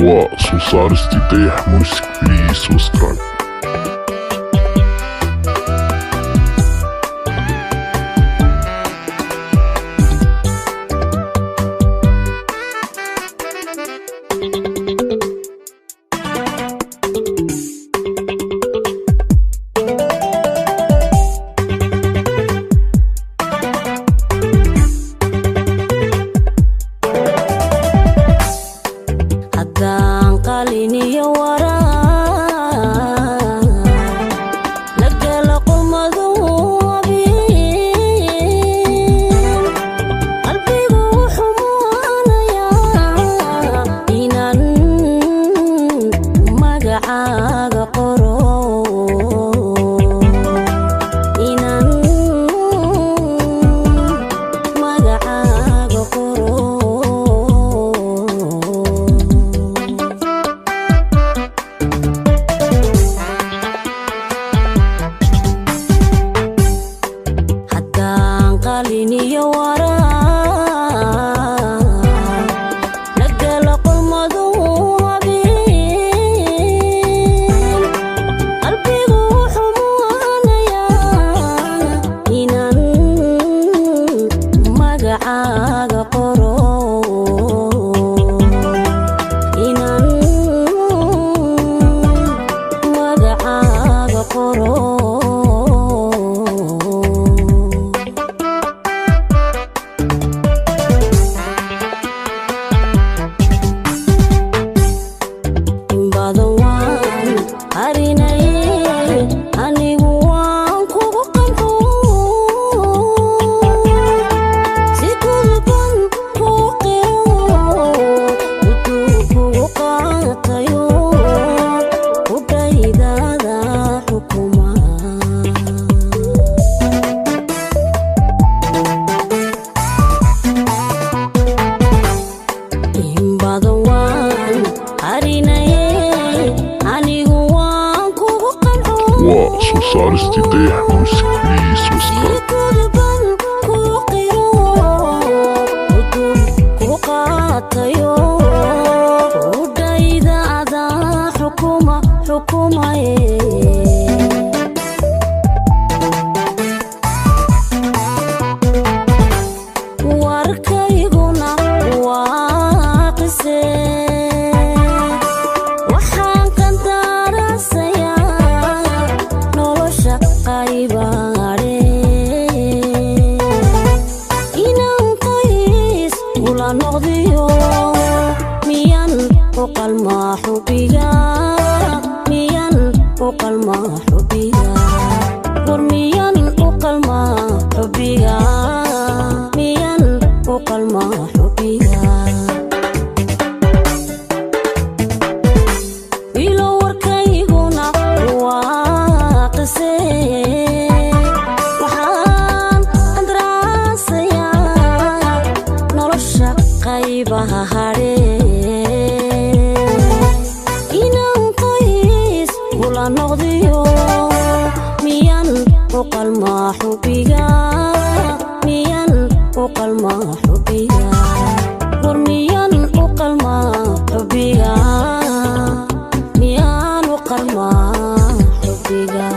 Waa soo saaristii Dayax Music. Please subscribe. Haddaan qaliniyo waraa la gala qolmadu abin, qalbigu wuxuu muanayaa inaan magacaaga qoro, inaan magacaaga qoro. Haddaan qaliniyo waraa la gala qolmadu abin, qalbigu wuxuu muanayaa inaan magacaaga qoro, inaan magacaaga qoro. In badan waan qarinaye, anigu waan kugu qanco, si gudban kuu qiro, uduu kugu qaatayo, udhaydaada xukuma. In badan waan qarinaye, anigu waan kugu qanco, Waa soo saaristii Dayax Music. Please subscribe. gudban kuu qiro, uduu kugu qaatayo, udhaydaada xukuma, xukumaye. Warkayguna waa qise, waxaan qandaraasayaa nolosha qaybaadhe, inaan qoys kula noqdiyo, miyan u qalmaa xubiga? Miyan u qalmaa xubiga? War miyan u qalmaa xubiga? Miyan u qalmaa xubiga? Wiilo, warkayguna waa qise, waxaan andaraasayaa nolosha qaybaha hadhe, inaan qoys kula noqdiyo, miyan u qalmaa xubiga? Miyan u qalmaa xubiga? War miyan u qalmaa xubiga? Miyaan u qalmaa xubiga?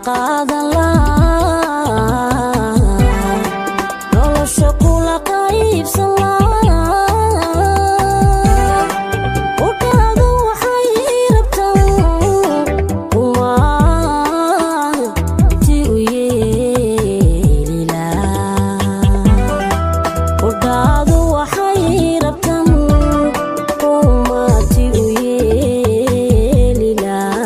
Qaadan lahaa, nolosha kula qaybsan lahaa. Udhaadu waxay rabtaa umaati u yeeli lahaa. Udhaadu waxay rabtan umaati u yeeli lahaa.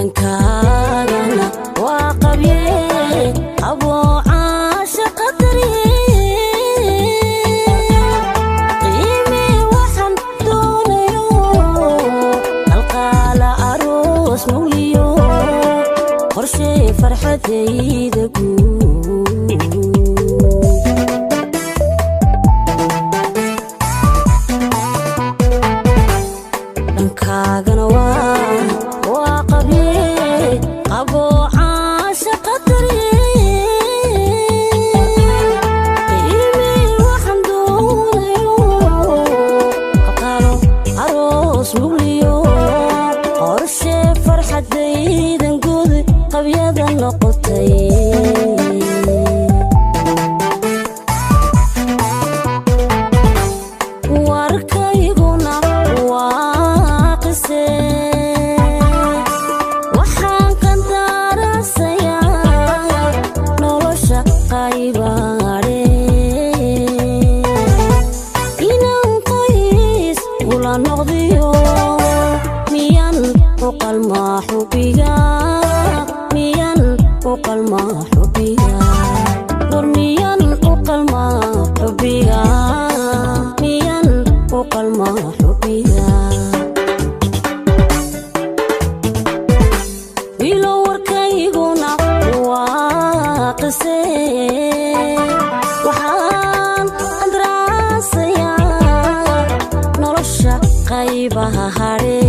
Dhankaagana waa qabye aboo caashaqa daryeel. Qiimee waxaan doonayo, qalqaala aroos mawliyo, qorshee farxadayda guud. Dhankaagana waa qabye qaboo caashaqa daryeel. Qiimee waxaan doonayo, qalqaalo aroos mugliyo, qorshee farxadaydan guud qabyada noqotay. Warkayguna waa qise, waxaan qandaraasayaa nolosha qaybaadhe, inaan qoys kula noqdiyo. Miyan u qalmaa xubiga? Miyan u qalmaa xubiga? War miyan u qalmaa xubiga? Miyan u qalmaa xubiga? Wiilo, warkayguna waa qise, waxaan qandaraasayaa nolosha qaybaha hadhe.